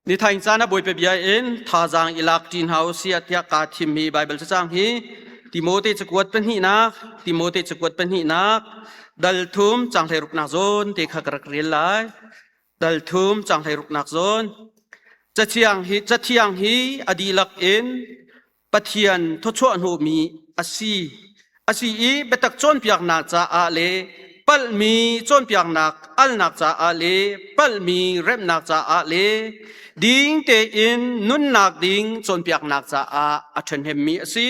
Nithaing caan ah Bawipa bia in thazaang i lak ṭi hna u sih tiah kaa thimmi Baibal cacang hi Timote cakuat pahnihnak, Timote cakuat pahnihnak, dal thum caang hleiruknak zawn te kha ka rak rel lai. Dal thum caang hleiruknak zawn. Cathiang hi, cathiang hi a dihlak in Pathian thawchuah hnawhmi a si. A si i biatak cawnpiaknak caah le palhmi cawnpiaknak alnak caah le palhmi remhnak caah le ding tein nunnak ding cawnpiaknak caah a ṭhahnemmi a si.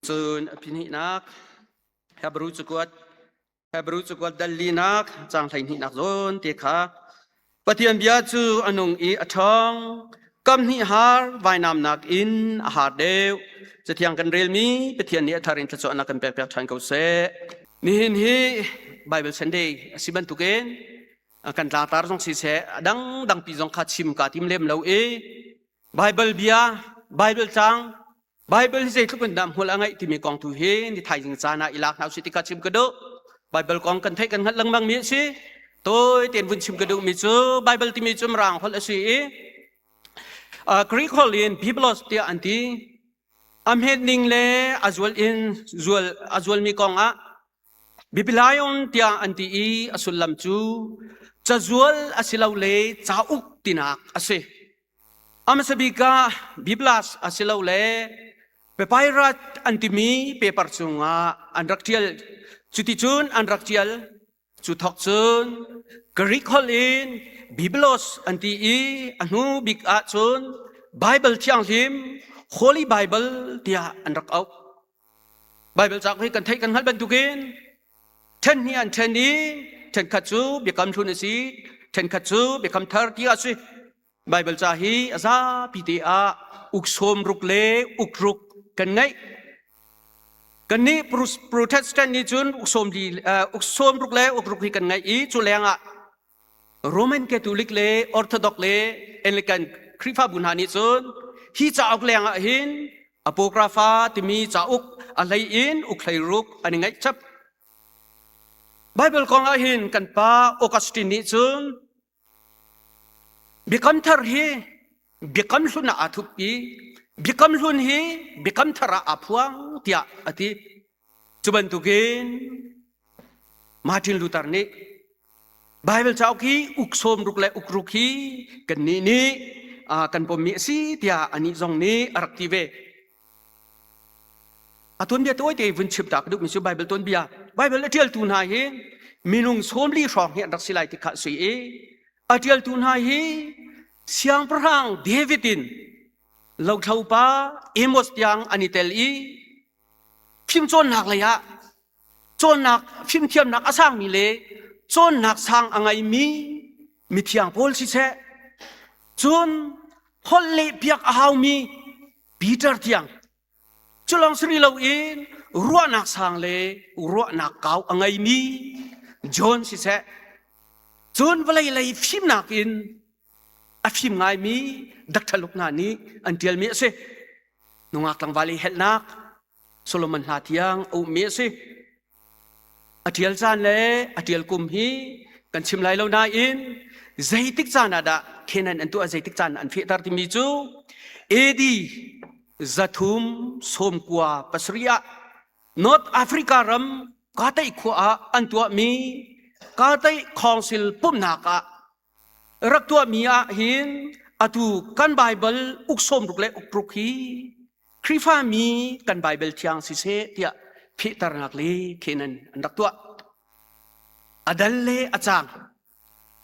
Cun a phinihnak Hebrew cakuat Hebrew cakuat dal linak caang 12nak zawn te kha Pathian bia cu a nung i a ṭhawng kam hnih har vainamnak in a har deuh. Cathiang kan relmi Pathian nih a thar in thluachuahnak kan pekpiak ṭhan ko seh. Nihin hi Bible Sunday a si bantukin kan tlangtar zong siseh a dangdang pi zong kha chim kaa tim lem lo i Bible bia, Bible tlang Baibal hi zeitluk in dah hmual a ngeih timi kong tu hi ni thaizing caan ah i lak hna usih ti kha chim ka duh. Baibal kong kan theih kan hngalh lengmang mi a si. Tawi tein vun chim ka duhmi cu Baibal timi cu Mirang holh a si i uh, Greek holh in Biblos tiah an ti. A hmet ning le a zual in zual a zualmi kong ah Biblion tiah an ti i a sullam cu cazual a si lo le cauk tinak a si. A hmasa bik ah Biblas asilole Papyrus an timi paper cungah an rak ṭial. Cuticun an rak ṭial. Cu thawk cun Greek holh in Biblos an ti i a hnu bik ah cun Baibal Thianghlim Holy Bible tiah an rak auh. Baibal cauk hi kan theih kan hngalh bantukin ṭhen hnih an ṭhen i ṭhenkhat cu Biakam Hlun a si, ṭhenkhat cu Biakam Thar ti a si. Baibal ca hi a zapi te ah uk sawm ruk le uk ruk kan ngeih. Kannih Protestant nih cun uk sawm li uk sawm ruk le uk ruk hi kan ngeih i cu lengah Roman Catholic le Orthodox le Anglican Khrihfabu hna nih cun hi cauk lengah hin Apocrypha timi cauk a hlei in uk hlei ruk an i ngeih chap. Baibal kong ah hin kan pa Augustine nih cun Biakam thar hi biakam hlun ah aa thup i biakam hlun hi biakam thar ah aa phuang tiah a ti. Cu bantukin Martin Luther nih Baibal cauk hi uk sawm ruk le uk ruk hi kannih nih kan pommi a si tiah anih zong nih a rak ti ve. A tuanbia tawite vun chim ta ka duhmi cu Baibal tuanbia. Baibal a ṭialtu hna hi minung sawmli hrawng hi an rak si lai ti kha a si i a ṭialtu hna hi siangpahrang David in lothlopa Amos tiang an i tel i fimcawnnak lei ah cawnnak fimthiamnak a sangmi le cawnnak sang a ngeimi mithiang pawl siseh cun holh leh piak a haumi Peter tiang cu lawng si rih loin ruahnak sang le ruahnak kau a ngeimi John siseh cun vawlei lei fimnak in a fim ngaimi Dr. Luke hna nih an ṭialmi a si. Nungak tlangval i helhnak Solomon hla tiang a ummi a si. A ṭial caan le a ṭial kum hi kan chim lai lo nain zeitik caan ah dah Canaan an tuah zeitik caan an fehter timi cu AD 397 ah North Africa ram Katai khua ah an tuahmi Katai Council pumhnak ah rak tuahmi ah hin atu kan Baibal uk sawm ruk le uk ruk hi Khrihfami kan Baibal thiang siseh tiah fehternak le khenan an rak tuah. A dal le a cang,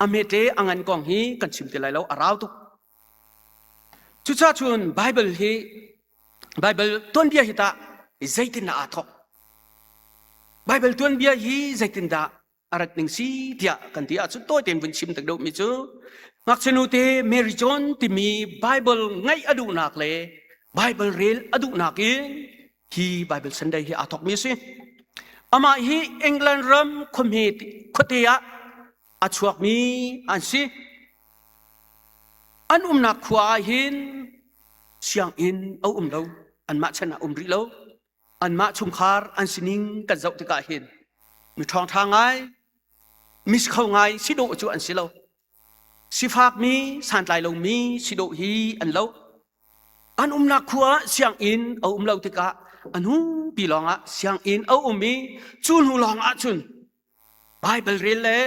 a hmet le a ngan kong hi kan chim ti lai lo, a rau tuk. Cucaah cun Baibal hi Baibal tuanbia hi tah zeitindah aa thawk? Baibal tuanbia hi zeitindah a rat ning si tiah kan ti ahcun tawi tein vun chim tak deuhmi cu ngakchia nute Mary John timi Bible ngaih a duhnak le Bible rel a duhnak in hi Bible Sunday hi aa thawkmi a si. Amah hi England ram khuahme khuate ah a chuakmi an si. An umnak khua ah hin sianginn a um lo. Anmah chan ah um rih lo. Anmah chungkhar an sining kan zoh tikah hin mi ṭhawngṭha ngai, misikho ngai si dawh cu an si lo. Sifakmi santlai lomi si dawh hi an lo. An umnak khua ah sianginn a um lo tikah a hnupi lawngah sianginn a um i cu hnu lawng ahcun Baibal rel le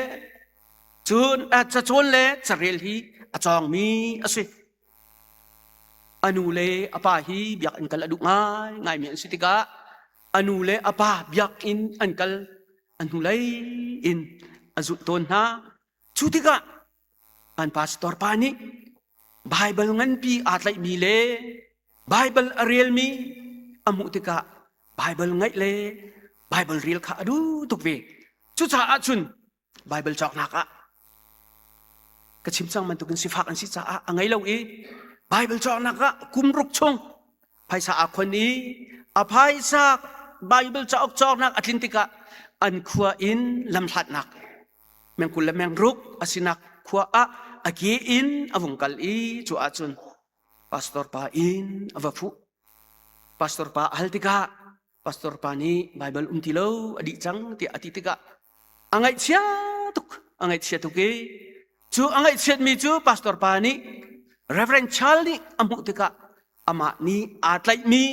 cun cacawn le carel hi a cawngmi a si. A nu le a pa hi biakinn kal a duh ngaingaimi an si tikah a nu le a pa biakinn an kal a hnulei in a zulh tawn hna. Cu tikah an pastor pa nih Baibal nganpi aa tlaihmi le Baibal a relmi a hmuh tikah Baibal ngaih le Baibal rel kha a duh tuk ve. Cucaah cun Baibal cawknak ah ka chim cang bantukin sifak an si caah a ngei lo i Baibal cawknak ah kum ruk chung phaisa aa khon i a phaisa Baibal cauk cawknak a tlin tikah an khua in lamhlatnak mengkul le mengruk a sinak khua ah a ke in a vung kal i cu ahcun pastor pa inn a va fuh. Pastor pa a hal tikah pastor pa nih Baibal um ti lo a dih cang tiah a ti tikah a ngaihchia tuk a ngaihchia tuk i cu a ngaihchiatmi cu pastor pa nih Reverend Charles nih a hmuh tikah amah nih aa tlaihmi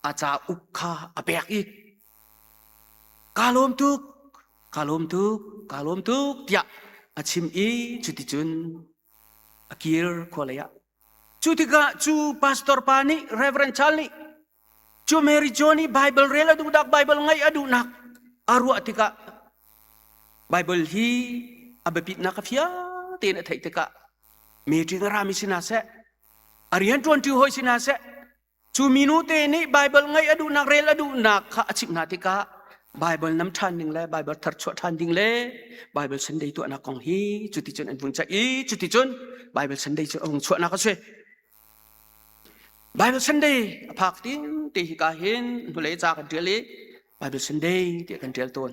a cauk kha a pek i kaa lawm tuk kaa lawm tuk kaa lawm tuk tiah a chim i cuticun a kir khua lei ah cu tikah cu pastor pa nih Reverend Charles nih Cu Mary Jo nih Baibal rel a duhnak, Baibal ngaih a duhnak a ruah tikah Baibal hi a biapitnak a fiang tein a theih tikah meeting a rami si hna seh, a rianṭuanṭi hawi si hna seh, cu minu te nih Baibal ngaih a duhnak, rel a duhnak kha a chimh hna tikah Baibal nam ṭhan ding le Baibal tharchuah ṭhan ding le Baibal Sunday tuahnak kong hi cuticun an vun ceih i cuticun Baibal Sunday cu a vung chuahnak a si. Bible Sunday a phak ding te hika hin hnulei ca kan ṭial i Bible Sunday tiah kan ṭial tawn.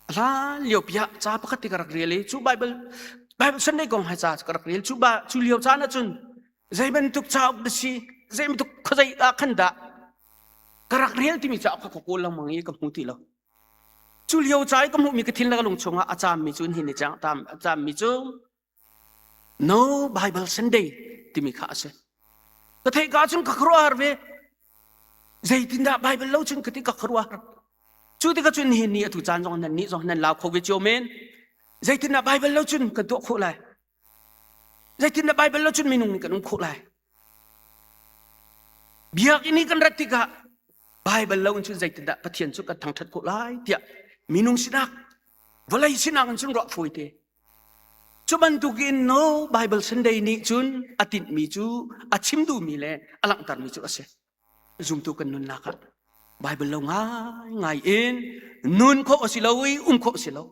A hlan lio pi ah ca pakhat te ka rak rel i cu Bible Bible Sunday kong hai ca ka rak rel cu ba cu lio caan ahcun zei bantuk cauk dah si zei bantuk khuazei ah khan dah ka rak rel timi cauk kha ka kawl lengmang i ka hmu ti lo. Cu lio ca i ka hmuhmi ka thin le ka lung chungah a caammi cu hin ni cang a caammi cu No Bible Sunday timi kha a si. Ka theih ka cun ka khuaruahhar ve. Zeitindah Bible lo cun ka ti ka khuaruahhar. Cu tikah cun nihin ni atu caan zong nan nih zong nan lau kho ve cio men. Zeitindah Bible lo cun kan tuah khawh lai? Zeitindah Bible lo cun minung nih kan um khawh lai? Biakinn i kan rat tikah Bible lo in cun zeitindah Pathian cu kan thangṭhat khawh lai tiah minung sinak vawlei sinak in cun ruah fawi te. Cu bantukin no Bible Sunday nih cun a tinhmi cu a chim duhmi le a langhtermi cu a si. Zumtu kan nunnak ah Bible lo ngaingai in nun khawh a si lo i um khawh a si lo.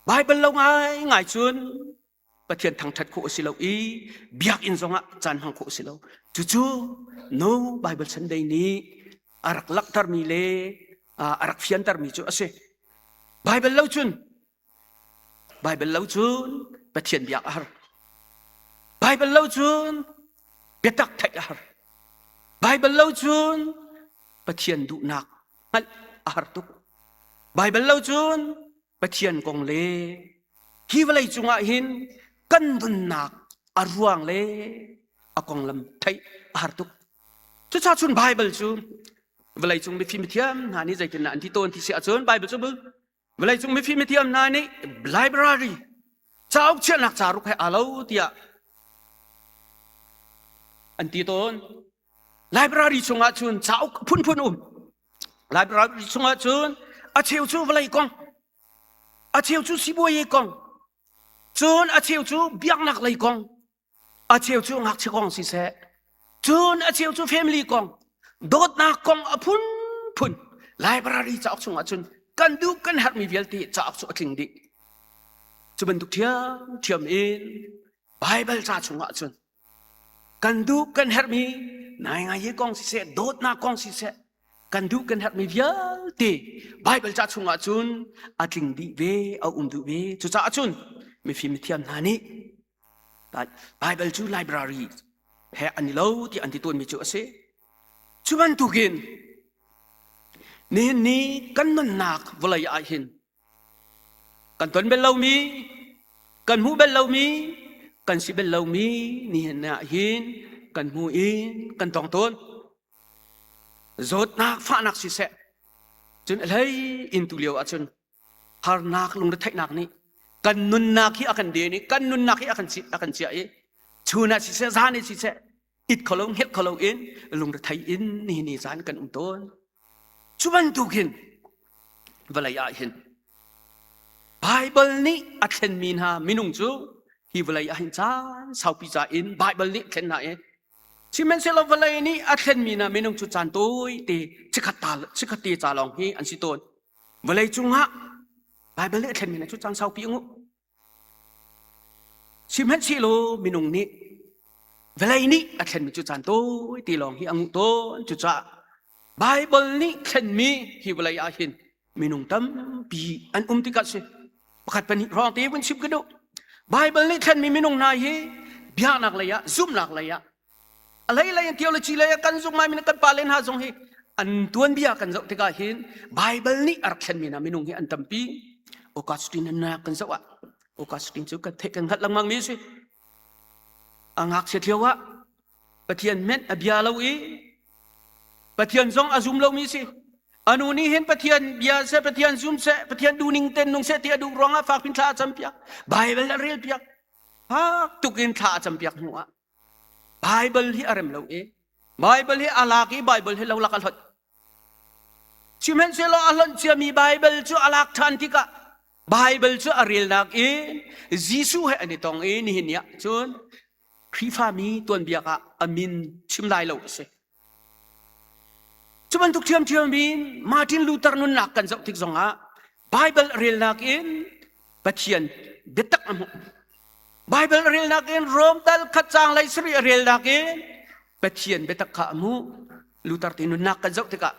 Bible lo ngaingai cun Pathian thangṭhat khawh a si lo i biakinn zongah caan hmang khawh a si lo. Cucu no Bible Sunday nih a rak langhtermi le a rak fiantermi cu a si. Bible lo cun Baibal lo cun Pathian biak a har. Baibal lo cun biatak theih a har. Baibal lo cun Pathian duhnak hngalh a har tuk. Baibal lo cun Pathian kong le hi vawlei cungah hin kan nunnak a ruang le a konglam theih a har tuk. Cucaah cun Baibal cu vawleicung mifim mithiam hna nih zeitindah an ti tawn ti si ahcun Baibal cu Vawleicung mifim mithiam hna nih library cauk chiahnak caruk he aa lo tiah an ti tawn. Library chungah cun cauk phunphun um. Library chungah cun a cheu cu vawlei kong, a cheu cu sibawi kong, cun a cheu cu biaknak lei kong, a cheu cu ngakchia kong siseh cun a cheu cu family kong dawtnak kong a phunphun library cauk chungah cun kan duh kan herhmi vialte cauk cu a tling dih cu bantuk ṭhiamṭhiam in Bible ca chungah cun kan duh kan herhmi naingai kong siseh dawtnak kong siseh kan duh kan herhmi vialte Bible ca chungah cun a tling dih ve a um duh ve cucaah cun mifim mithiam hna nih Baibal cu library he an i lo ti an ti tawnmi cu a si. Cu bantukin nihin ni kan nunnak vawlei ah hin kan ton bel lomi, kan hmuh bel lomi, kan si bel lomi nihin ah hin kan hmu in kan tong tawn. Zawtnak fahnak siseh, cun a hlei in tu lio ahcun harnak lungretheihnak nih kan nunnak hi a kan den i kan nunnak hi a kan a kan chiah i chun ah siseh zan ah siseh it kho lo hngelh kho lo in lungrethei in nihin ni caan kan um tawn. Cu bantukin vawlei ah hin Baibal nih a thlenmi hna minung cu hi vawlei ah hin caan saupi ca in Baibal nih a thlen hna i sihmanhsehlaw vawlei nih a thlenmi hna minung cu caan tawite chikkhat ta chikkhat te ca lawng hi an si tawn. Vawlei cungah Baibal nih a thlenmi hna cu caan saupi a nguh. Sihmanhsehlaw minung nih vawlei nih a thlenmi cu caan tawi te lawng hi a nguh tawn. Cucaah Baibal nih thlenmi hi vawlei ah hin minung tampi an um tikah si pakhat pahnih hrawng te vun chim ka duh. Baibal nih thlenmi minung hna hi biaknak lei ah zumhnak lei ah a hlei in theology lei ah kan zumh ngaimi kan pale hna zong hi an tuanbia kan zoh tikah hin Baibal nih a rak thlenmi hna minung hi an tampi. Augustine na kan zoh ah Augustine cu kan theih kan hngalh lengmang mi a si. A ngakchiat lio ah Pathian hmenh a bia lo i Pathian zong a zum lomi si. Anu nih hin Pathian bia seh Pathian zum seh Pathian duhning ten nung seh ti a duh ruangah fak pin thla a cam piak Bible a rel piak fak tuk in thla a cam piak hnu ah Bible hi a rem lo i Bible hi a lak i Bible hi lo lak a hlonh. Sihmanhsehlaw a hlonh ciami Bible cu a lak ṭhan tikah Bible cu a relnak in Jesuh he an i tong i nihin ni ah cun Khrihfami tuanbia ah a min chim lai lo a si. Cu bantuk ṭhiamṭhiam in Martin Luther nunnak kan zoh tik zongah Bible relnak in Pathian biatak a hmuh. Bible relnak in Rom dal khat caang lei sarih a relnak in Pathian biatak kha a hmuh. Luther te nunnak kan zoh tikah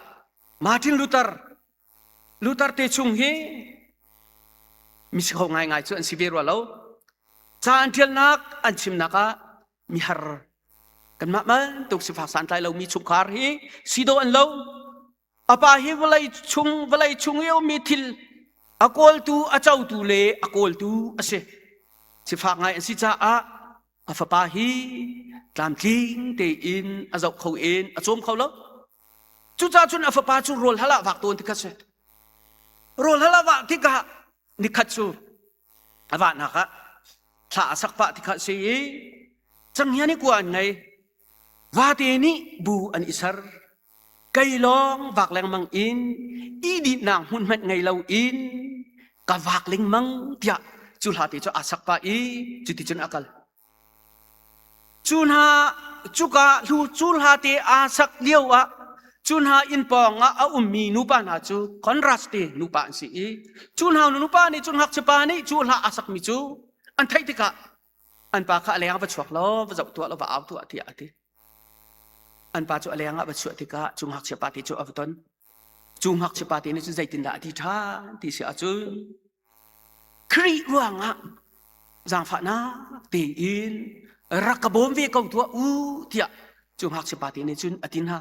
Martin Luther Luther te chung hi misikho ngaingai cu an si ve rua lo. Ca an ṭialnak an chimnak ah mihar kanmah bantuk sifak santlai lomi chungkhar hi si dawh an lo. A pa hi vawlei chung vawlei chung i a ummi thil a kawltu a cotu le a kawltu a si. Sifak ngai an si caah a fapa hi tlamtling tein a zoh kho in a cawm kho lo. Cucaah cun a fapa cu rawl hal ah vak tawn ti kha si. Rawl hal ah vah tikah nikhat cu a vahnak ah thla a sak pah ti kha si i canghngia nih kua an ngei. Vate nih bu an i ser. Kei lawng vak lengmang in i dinhnak hmun hmanh ngei lo in ka vak lengmang tiah cu hla te cu aa sak pah i cuticun a kal. Cu hna cuka hlu cu hla te aa sak lio ah cu hna inn pawng ah a ummi nupa hna cu Conrad te nupa an si i cu hna nupa nih cun ngakchiapa nih cu hla aa sakmi cu an theih tikah an pa kha a leng va chuak law va zoh tuah law va au tuah tiah a ti. An pa cu a leng ah va chuah tikah cu ngakchia pa te cu a va ton. Cu ngakchia pa te nih cun zeitindah a ti ṭhan ti si ahcun Khrih ruangah zaangfahnak tein rak ka bawm ve ko tuah u tiah cu ngakchia pa te nih cun a ti hna.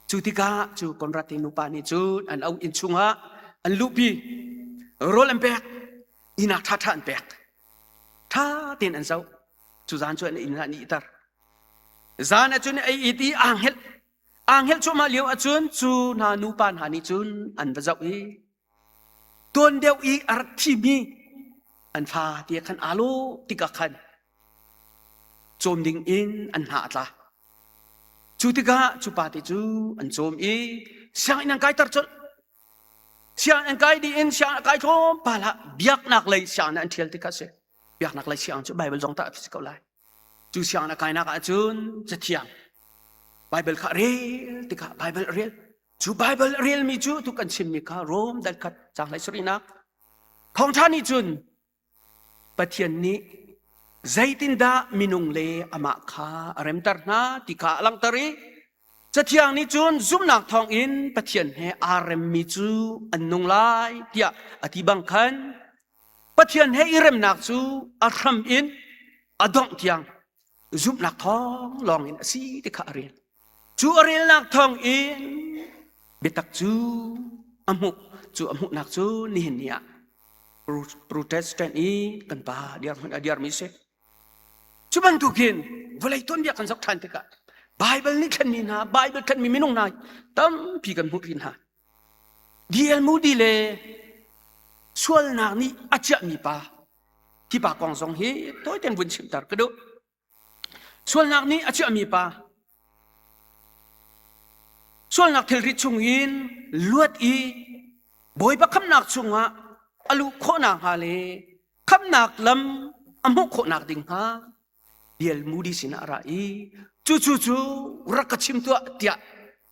Cu tikah cu Konrad te nupa nih cun an auh inn chungah an luhpi rawl an pek ihnak ṭhaṭha an pek ṭha tein an zoh cu zan cu an inn ah an ihter zan ah cun ei it i aa hngelh aa hngelh cuahmah lio ahcun cu hna nupa hna nih cun an va zoh i tuan deuh i a rak thimi an fa ti khan aa lawh tikah khan cawm ding in an hna a tla cu tikah cu pa te cu an cawm i sianginn an kaiter colh sianginn an kai dih in sianginn a kai tlawmpal ah biaknak lei sianginn an ṭhial tikah si biaknak lei sianginn cu Bible zong tah a si ko lai Cu sianginn a kainak ahcun cathiang Bible kha a rel tikah Bible a rel. Cu Bible a relmi cu tu kan chimmi kha Rom dal khat caang hlei sarihnak thawngṭha nih cun Pathian nih zeitindah minung le amah kha a remter hna ti kha a langhter i Cathiang nih cun zumhnak thawngin Pathian he aa remmi cu an nung lai tiah a ti bang khan Pathian he i remnak cu a hram in a dongh tiang zumhnak thawng lawngin a si ti kha a rel. Cu a relnak thawng in biatak cu a hmuh. Cu a hmuhnak cu nihin ni ah Protestant i kan pa dirhmun a dirmi si. Cu bantukin vawlei tuanbia kan zoh ṭhan tikah Baibal nih thlenmi hna, Baibal thlenmi minung hna tampi kan hmuh rih hna. D.L. Moody le sualnak nih a ciahmi pa, hi pa kong zong hi tawiten vun chimter ka duh. Sualnak nih a chiahmi pa sualnak thilri chungin luat i Bawipa khamnak chungah a luh khawhnak hnga le khamnak lam a hmuh khawhnak ding hnga D.L. Moody sinah a ra i cu cu cu rak ka chim tuah tiah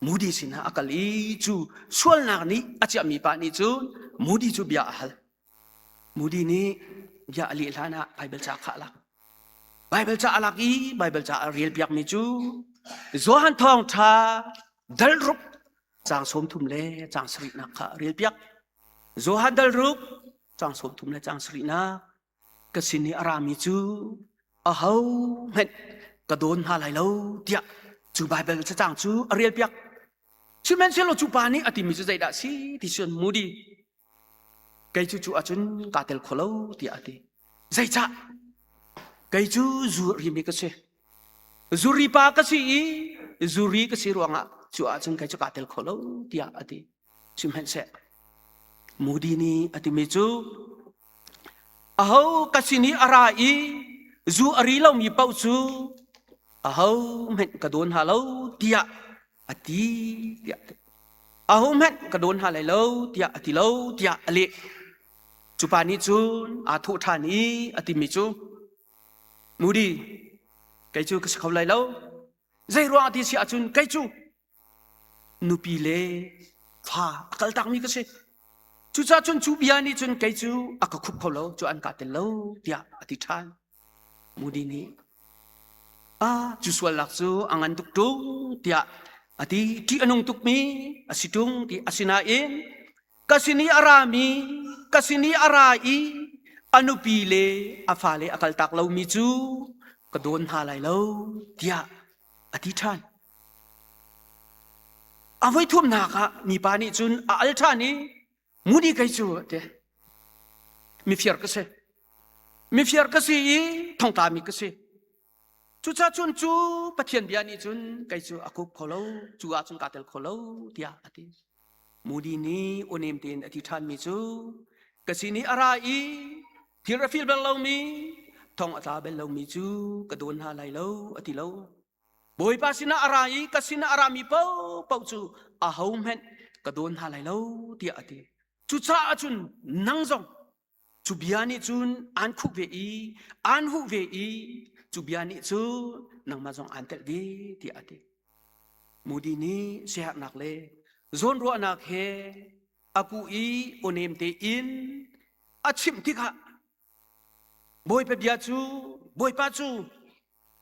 Moody sinah a kal i cu sualnak nih a chiahmi pa nih cun Moody cu bia a hal. Moody nih bia a leh hlan ah Baibal ca kha a lak. Baibal ca a lak i Baibal ca a rel piakmi cu Johan Thawngṭha dal ruk caang 30 le caang sarihnak kha a rel piak. Johan dal ruk caang 30 le caang sarihnak ka sin i a rami cu aho hmanh ka dawn hna lai lo tiah cu Baibal cacang cu a rel piak. Sihmanhsehlaw cu pa nih a timi cu zeidah a si ti cun Moody Kei cu cu ahcun kaa tel kho lo tiah a ti. Zeicah? Kei cu zuri mi ka si. Zuri pa ka si i zuri ka si ruangah cu ahcun kei cu kaa tel kho lo tiah a ti. Sihmanhseh Moody nih a timi cu aho ka sin i a ra i zu a ri lomi paoh cu aho hmanh ka dawn hna lo tiah a ti tiah ahohmanh ka dawn hna lai lo tiah a ti lo tiah a leh. Cu pa nih cun aa thawh ṭhan i a timi cu Moody kei cu ka si kho lai lo zei ruang ti si ahcun kei cu nupi le fa a kaltakmi ka si cucaah cun cu bia nih cun kei cu a ka khup kho lo cu an ka tel lo tiah a ti ṭhan Moody nih ah cu sualnak cu a ngan tuk ṭung tiah a ti ṭih a nung tukmi a si ṭung ti asinain ka sin i a rami ka sin i a ra i a nupi le a fale a kaltak lomi cu ka dawn hna lai lo tiah a ti ṭhan. A voi thumnak ah mipa nih cun a al ṭhan i Moody kei cu ti mifiar ka si mifiar ka si i thongtlami ka si cucaah cun cu Pathian bia nih cun kei cu a kup kho lo cu ah cun kaa tel kho lo tiah a ti Moody nih awnem tein a ti ṭhanmi cu ka sin i a ra i thil a fil bal lomi thong a tla bal lomi cu ka dawn hna lai lo a ti lo Bawipa sinah a ra i ka sinah a rami paohpaoh cu ahohmanh ka dawn hna lai lo tiah a ti. Cucaah cun nang zong cu bia nih cun aan khuh ve i aan huh ve i cu bia nih cun nangmah zong aan telh ve tiah a ti. Moody nih siaherhnak le zawnruahnak he a kuh i awnem tein a chimh tikah Bawipa bia cu Bawipa cu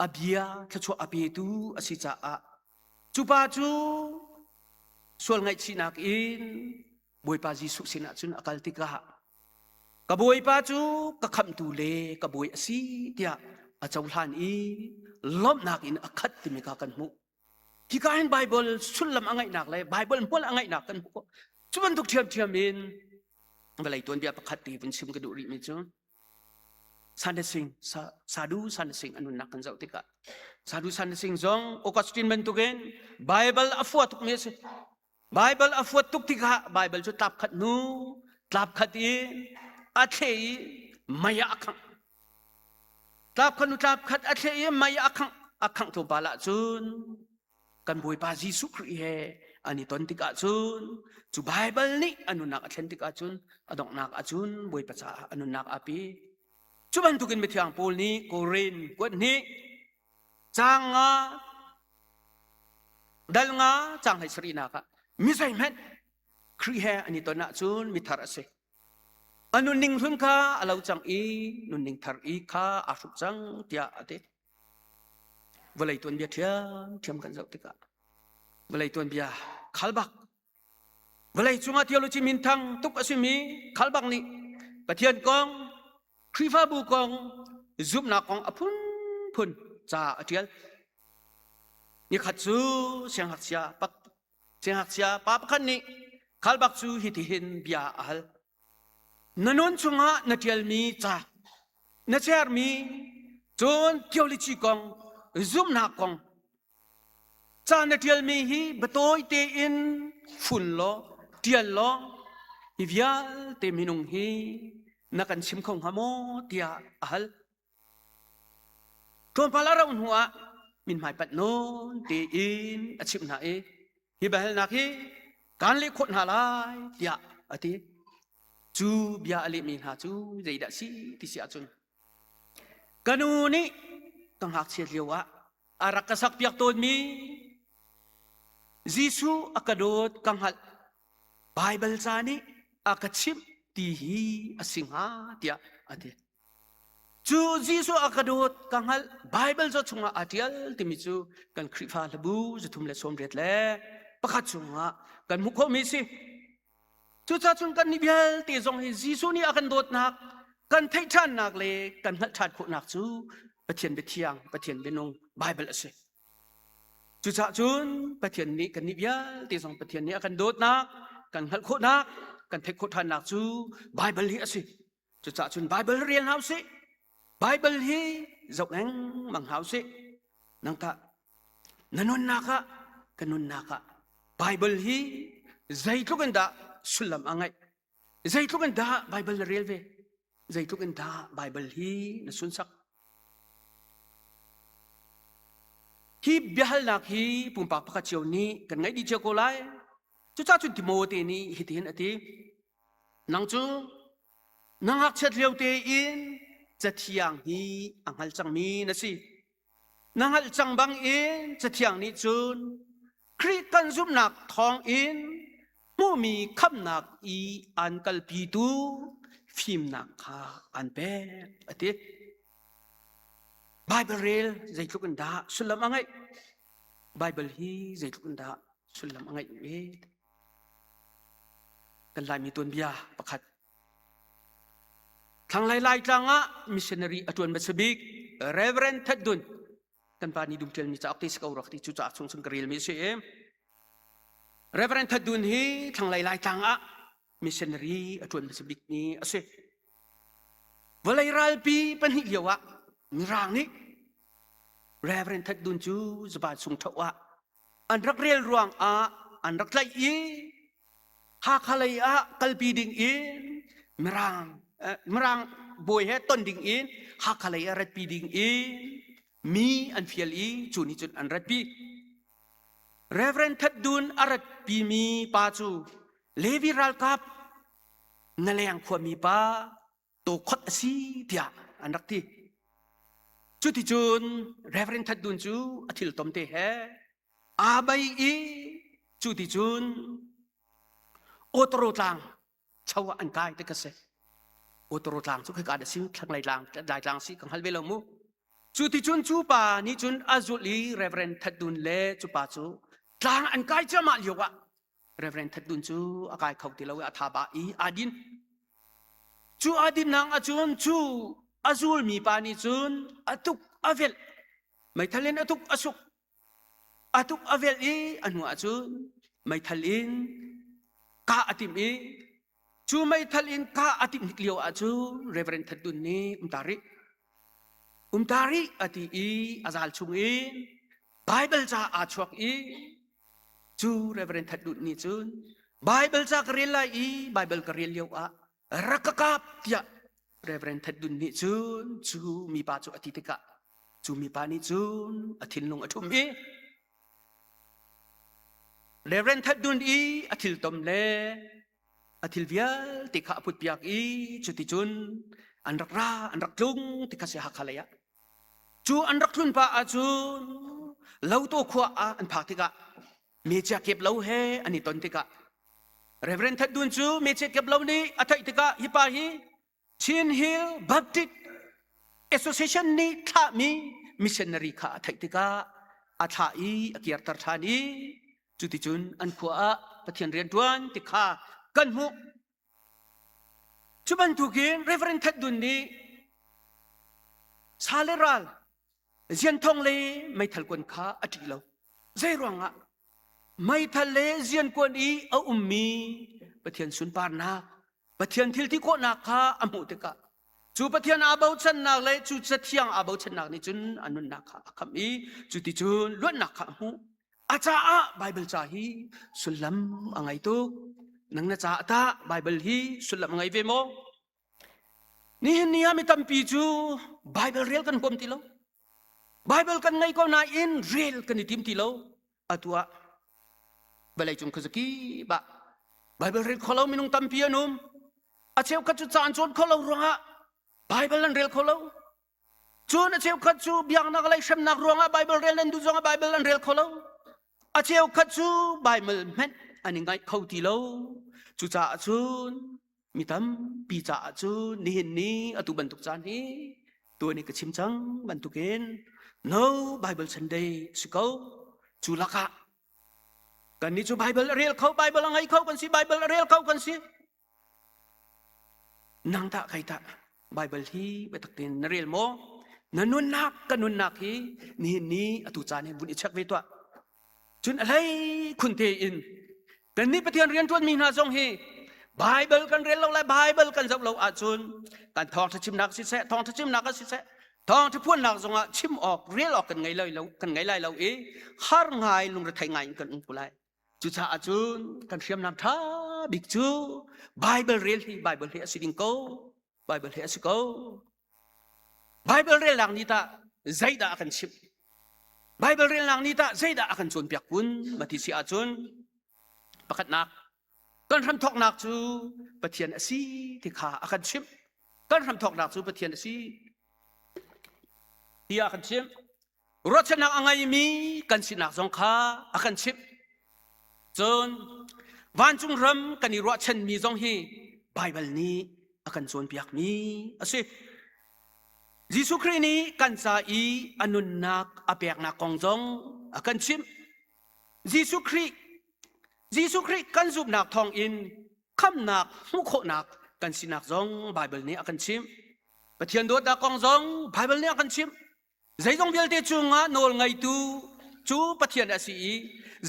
a bia thluachuah a petu a si caah cu pa cu sual ngaihchihnak in Bawipa Jesuh sinah cun a kal tikah ka Bawipa cu ka khamhtu le ka bawi a si tiah a cohlan i lawmhnak in a khat timi kha kan hmuh. Hika hin Baibal sullam a ngeihnak le Baibal hmual a ngeihnak kan hmuh. Cu bantuk ṭhiamṭhiam in vawlei tuanbia pakhat ti vun chim ka duh rihmi cu Sande Singh, Sadhu Sande Singh a nunnak kan zoh tikah Sadhu Sande Singh zong Augustine bantukin Bible a fua tukmi a si. Bible a fuat tuk tikah Bible cu tlap khat hnu tlap khat in a thle i mei ah a khangh. Tlap khat hnu tlap khat a thle i mei ah a khangh. A khangh tlawmpal ahcun kan Bawipa Jesuh Khrih he an i ton tikah cun cu Baibal nih a nunnak a thlen tikah cun a donghnak ahcun Bawipa caah a nunnak aa pe. Cu bantukin mithiang Paul nih Korin kuat hnih caang nga dal nga caang hlei sarihnak ah mi zeihmanh Khrih he an i ton ahcun mithar a si. A nunning hlun kha a lo cang i nunning thar i kha aa hruk cang tiah a ti. Vawlei tuanbia ṭhiamṭhiam kan zoh tikah vawlei tuanbia khalbak vawlei cungah theology minthang tuk a simi khalbak nih Pathian kong Khrihfabu kong zumhnak kong a phunphun ca a ṭial. Nikhat cu siangngakchia siangngakchia pa pakhat nih khalbak cu hitihin bia a hal. Na nun chungah na ṭialmi ca, na chermi. Cun theology kong, zumhnak kong, ca na ṭialmi hi biatawi tein fun law, ṭial law, hi vialte minung hi na kan chim kho hnga maw tiah a hal. Tlawmpal a rauh hnuah mithmai panh nawn tein a chimh hna i hi biahalnak hi kaan leh khawh hna lai tiah a ti. Cu bia a lehmi hna cu zeidah si ti si ahcun ka nu nih ka ngakchiat lioah a rak ka sakpiak tawnmi Jesuh a ka dawt ka hngalh Baibal ca nih a ka chimh ti hi a si hnga tiah a ti. Cu Jesuh a ka dawt ka hngalh Baibal ca chungah aa ṭial timi cu kan Khrihfa hlabu 331 chungah kan hmuh khawhmi a si. Cucaah cun kannih vialte zong hi Jesuh nih a kan dawtnak, kan theih ṭhannak le kan hngalh ṭhan khawhnak cu Pathian biathiang, Pathian bianung Baibal a si. Cucaah cun Pathian nih kannih vialte zong Pathian nih a kan dawtnak, kan hngalh khawhnak, kan theih khawh ṭhannak cu Baibal hi a si. Cucaah cun Baibal rel hna usih. Baibal hi zoh lengmang hna usih. Nang tah na nunnak ah ka nunnak ah Baibal hi zeitluk in dah sullam a ngeih? Zeitluk in dah Baibal na rel ve? Zeitluk in dah Baibal hi na sunsak? Hi biahalnak hi pumpak pakhat cio nih kan ngeih dih cio ko lai. Cucaah cun Timote nih hitihin a ti. Nang cu na ngakchiat lio tein Cathiang hi a hngal cangmi na si. Na hngalh cang bangin Cathiang nih cun Khrih kan zumhnak thawngin hmuhmi khamhnak i aan kalpitu fimnak kha aan pek a ti. Baibal rel zeitluk in dah sullam a ngeih? Baibal hi zeitluk in dah sullam a ngeih ve? Kan Laimi tuanbia pakhat. Thlanglei Laitlang ah missionary a ṭuan hmasa bik Reverend That Dun kan pa nih dum ṭialmi cauk te si ko rak ti cu cauk chung chung ka relmi a si i Reverend That Dun hi thlanglei Laitlang ah missionary a ṭuan hmasa bik mi a si. Vawlei ralpi pahnih lio ah Mirang nih Reverend That Dun cu Japan sung ṭho ah an rak rel ruang ah an rak tlaih i Hakha lei ah kalpi ding in Mirang Mirang bawi he ton ding in Hakha lei ah ratpi ding in mi an fial i cu nih cun an ratpi. Reverend That Dun a ratpi mi pa cu Levi ralkap Naleng khuami pa tawkhot a si tiah an rak ti. Cuticun Reverend That Dun cu a thil tom te he aa bei i cuticun Otoro tlang cho ah an kai te ka si. Otoro tlang cu khika da si thlanglei tlang dai tlang si ka hngal ve lo mu. Cuticun cu pa nih cun a zulh i Reverend That Dun le cu pa cu tlang an kai cuahmah lio ah Reverend That Dun cu a kai kho ti lo i a tha ba i aa din. Cu aa dinnak ahcun cu a zulmi pa nih cun a tuk a velh meithal in a tuk a suk a tuk a velh i a hnu ahcun meithal in kah a timh i cu meithal in kah a timh hnik lio ahcun Reverend That Dun nih um ta rih um ta rih a ti i a zal chung in Bible ca aa chuak i Cu Reverend That Lut nih cun Bible ca ka rel lai i Bible ka rel lio ah rak ka kap tiah Reverend That Dun nih cun cu mipa cu a ti tikah cu mipa nih cun a thinlung a ṭhum i Reverend That Dun i a thiltom le a thil vialte kha a putpiak i cuticun an rak ra an rak tlung ti kha si Hakha lei ah Cu an rak tlun pah ahcun Loto khua ah an phak tikah Mechia kep lo he an i ton tikah Reverend That Dun cu Mechia kep lo nih a theih tikah hi pa hi Chin Hill Baptist Association nih thlahmi missionary kha a theih tikah a thlah i a kirter ṭhan i cuticun an khua ah Pathian rianṭuan ti kha kan hmuh. Cu bantukin Reverend That Dun nih sa le ral zianthong le meithal kuan kha a ṭih lo. Zei ruangah? Meithal le ziankuan i a ummi Pathian sunparnak, Pathian thil ti khawhnak kha a hmuh tikah. Cu Pathian aa bochannak le cu Cathiang aa bochannak nih cun a nunnak kha a khamh i cu ti cun luatnak kha a hmuh. A caah Baibal ca hi sullam a ngei tuk. Nang na caah tah Baibal hi sullam a ngei ve maw? Nihin ni ah mi tampi cu Baibal rel kan huam ti lo. Baibal kan ngei ko nain rel kan i tim ti lo. Atu ah vawleicung khuazakip ah Baibal rel kho lo minung tampi an um. A cheukhat cu caan cawn kho lo ruangah Baibal an rel kho lo. Cun a cheukhat cu biaknak lei hremnak ruangah Baibal rel nan duh zongah Baibal an rel kho lo. A cheukhat cu Baibal hmanh an i ngaih kho ti lo. Cucaah cun mi tampi caah cun nihin ni atu bantuk caan hi tuan i ka chim cang bantukin no Bible Sunday si ko. Cu lakah kannih cu Bible a rel kho, Bible a ngei kho kan si, Bible a rel kho kan si. Nang tah kai tah Bible hi biatak tein na rel maw? Na nunnak ka nunnak hi nihin ni atu caan hin vun i check ve tuah. Cun a hlei khun tein kannih Pathian rianṭuanmi hna zong hi Bible kan rel lo lai Bible kan zoh lo ahcun kan thawngṭha chimnak siseh thawngṭha chimnak ah siseh thawngṭha phuannak zongah chim awk rel awk kan ngei lai lo kan ngei lai lo i har ngai lungrethei ngai in kan um ko lai. Cucaah cun kan hriamnam ṭha bik cu Bible rel hi Bible hi a si ding ko. Bible hi a si ko. Bible relnak nih tah zeidah a kan chimh? Bible relnak nih tah zeidah a kan cawnpiak kun? Ma ti si ahcun pakhatnak kan hramthawknak cu Pathian a si ti kha a kan chimh. Kan hramthawknak cu Pathian a si tiah a kan chimh. Ruahchannak a ngeimi kan sinak zong kha a kan chimh. Cun vancung ram kan i ruahchanmi zong hi Baibal nih a kan cawnpiakmi a si. Jesuh Khrih nih kan ca i a nunnak a peknak kong zong a kan chimh. Jesuh Khrih Jesuh Khrih kan zumhnak thawngin khamnak hmuh khawhnak kan sinak zong Baibal nih a kan chimh. Pathian dawtnak kong zong Baibal nih a kan chimh. Zeizong vialte cungah nawl ngeitu cu Pathian a si i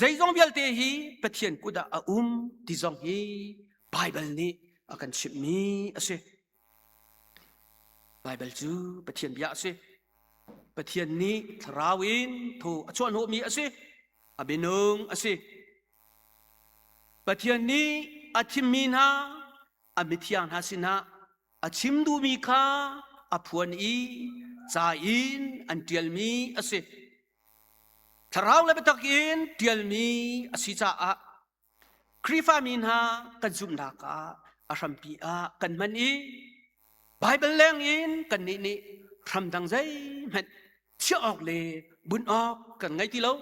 zeizong vialte hi Pathian kut ah a um ti zong hi Baibal nih a kan chimhmi a si. Baibal cu Pathian bia a si. Pathian nih thlarau in thaw a chuahhnawhmi a si. A minung a si. Pathian nih a thimmi hna a mithiang hna sinah a chim duhmi kha a phuan i ca in an ṭialmi a si. Thlarau le biatak in ṭialmi a si caah Khrihfami hna kan zumhnak ah a hrampi ah kan hman i Baibal leng in kannih nih hramdang zeihmanh chiah awk le bunh awk kan ngei ti lo.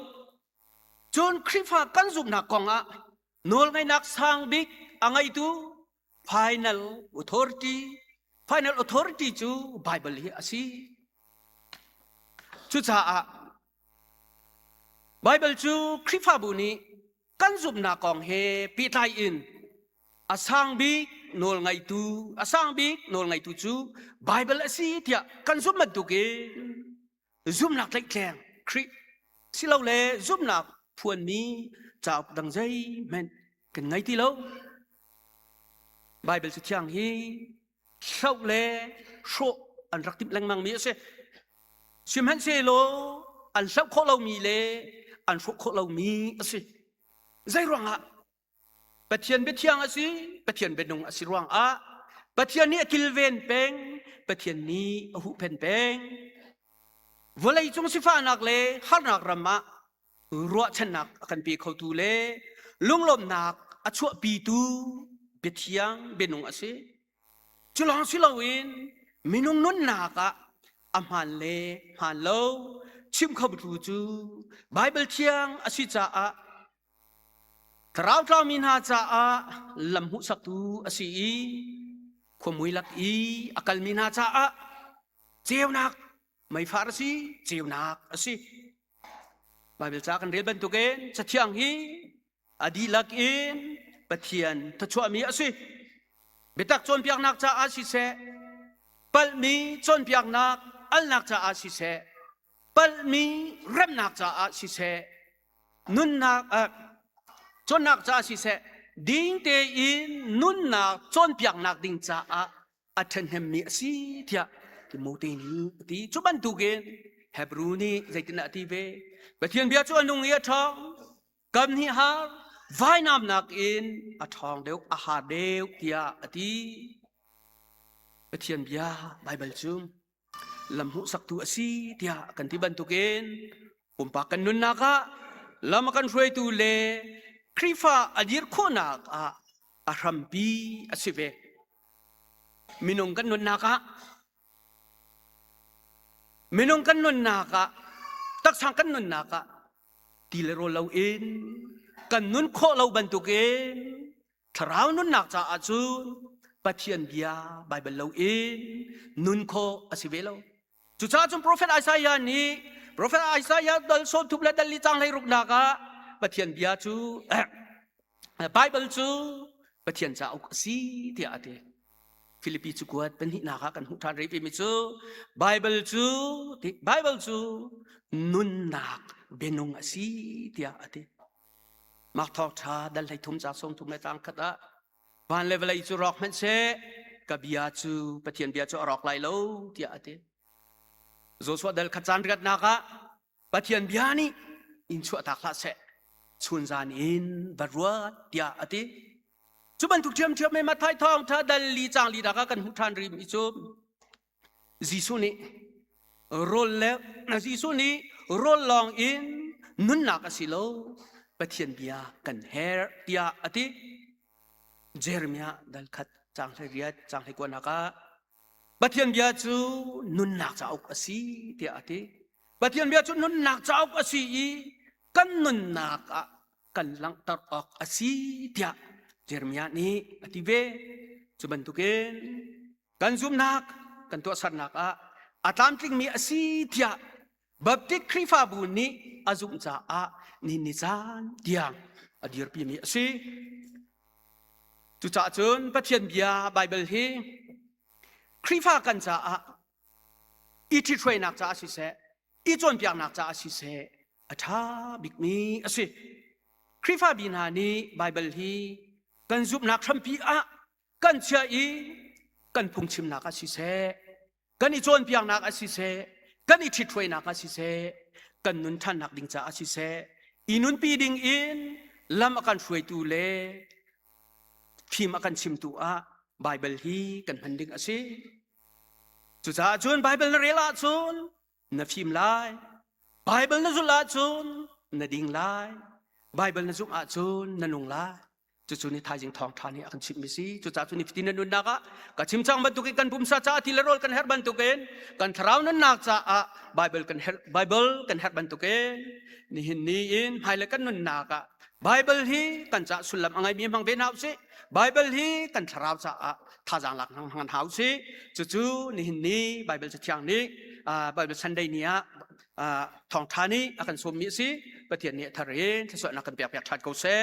Cun Khrihfa kan zumhnak kong ah nawlngeihnak sang bik a ngeitu final authority final authority cu Bible hi a si. Cucaah Bible cu Khrihfabu nih kan zumhnak kong he pehtlai in a sang bik nawlngeitu a sang bik nawlngeitu cu Bible a si tiah kan zumh bantukin zumhnak tlaihtleng Khrih silole zumhnak phuanmi cauk dang zeihmanh kan ngei ti lo. Baibal Cathiang hi hloh le hrawh an rak timh lengmangmi a si. Sihmanhsehlaw an hloh khawh lomi le an hrawh khawh lomi a si. Zei ruangah Pathian biathiang a si, Pathian bianung a si ruangah Pathian nih a kilven peng, Pathian nih a huhphen peng. Vawleicung sifahnak le harnak ram ah ruahchannak a kan pe khotu le lunglawmhnak a chuahpitu biathiang bianung a si. Cu lawng si loin minung nunnak ah a hmaan le hmaan lo chim khotu cu Baibal thiang a si caah Thlarau tlaumi hna caah lam hmuhsaktu a si i khuamui lak i a kalmi hna caah ceunak meifar a si, ceunak a si. Baibal ca kan rel bantukin Cathiang hi a dihlak in Pathian thluachuahmi a si. Biatak cawnpiaknak caah siseh, palhmi cawnpiaknak alnak caah siseh, palhmi remnak caah siseh, nunnak ah cawnnak caah siseh ding tein nunnak cawnpiaknak ding caah. A ṭhahnemmi a si tiah Timote nih a ti. Cu bantukin Hebrew nih zeitindah a ti ve? Pathian bia cu a nung i a ṭhawng. Kam hnih har vainam nakin a ṭhawng deuh, a har deuh tiah a ti. Pathian bia Baibal cu lam hmuhsaktu a si tiah kan ti bantukin pumpak kan nunnak ah lam a kan hruaitu le Khrihfa a dir khawhnak ah a hrampi a si ve. Minung kan nunnak ah minung kan nunnak ah taksa kan nunnak ah ti le rawl loin kan nun khawh lo bantukin thlarau nunnak caah cun Pathian bia Baibal loin nun khawh a si ve lo. Cucaah cun Profet Isaiah nih Profet Isaiah dal sawmthum le dal li cang hlei ruknak ah Pathian bia cu Baibal cu Pathian cauk a si tiah a ti. Filipi cakuat pahnihnak ah kan hmuh ṭhan rih mi cu Baibal cu Baibal cu nunnak bianung a si tiah a ti. Mark thawngṭha dal 13 ca 30 le tlang khat ah van le vawlei cu rawk hmanh seh ka bia cu Pathian bia cu a rawk lai lo tiah a ti. Joshua dal khat caan riatnak ah Pathian bia nih in chuahtak hlah seh chunzan in va ruat tiah a ti. Cu bantuk ṭhiamṭhiam in Matthai thawngṭha dal li cang li dak ah kan hmuh ṭhan rih mi cu Jesuh nih rawl le Jesuh nih rawl lawng in nunnak a si lo Pathian bia kan herh tiah a ti. Jeremiah dal khat cang hlei riat cang hlei kuanak ah Pathian bia cu nunnak cauk a si tiah a ti. Pathian bia cu nunnak cauk a si i kan nunnak ah kan langhter awk a si tiah Jeremiah nih a ti ve. Cu bantukin kan zumhnak kan tuahsernak ah a tlamtlingmi a si tiah Baptist Khrihfabu nih a zumh caah ni ni caan tiang a dirpimi a si. Cucaah cun Pathian bia Baibal hi Khrihfa kan caah i ṭhithruainak caah siseh, i cawnpiaknak caah siseh a ṭha bikmi a si. Khrihfabi hna nih Baibal hi kan zumhnak hrampi ah kan chiah i kan phungchimnak ah siseh kan i cawnpiaknak ah siseh kan i ṭhithruainak ah siseh kan nun ṭhannak ding caah siseh i nunpi ding in lam a kan hruaitu le fim a kan chimtu ah Baibal hi kan hman ding a si. Cucaah cun Baibal na rel ahcun na fim lai. Baibal na zulh ahcun na ding lai. Baibal na zumh ahcun na nung lai. Cucu ni thaizing thawngṭha nih a kan chimhmi si. Cucaah cu nifatin na nunnak ah ka chim cang bantukin kan pumsa caah ti le rawl kan herh bantukin kan thlarau nunnak caah Baibal kan herh Baibal kan herh bantukin nihin ni in hmailei kan nunnak ah Baibal hi kan caah sullam a ngeimi hmang ve hna usih. Baibal hi kan thlarau caah thazaang lak hmang hna usih. Cucu nihin ni Baibal Cathiang nih Baibal Sunday ni ah thawngṭha nih a kan sawmmi a si. Pathian nih a thar in thluachuahnak kan pek piak ṭhan ko seh.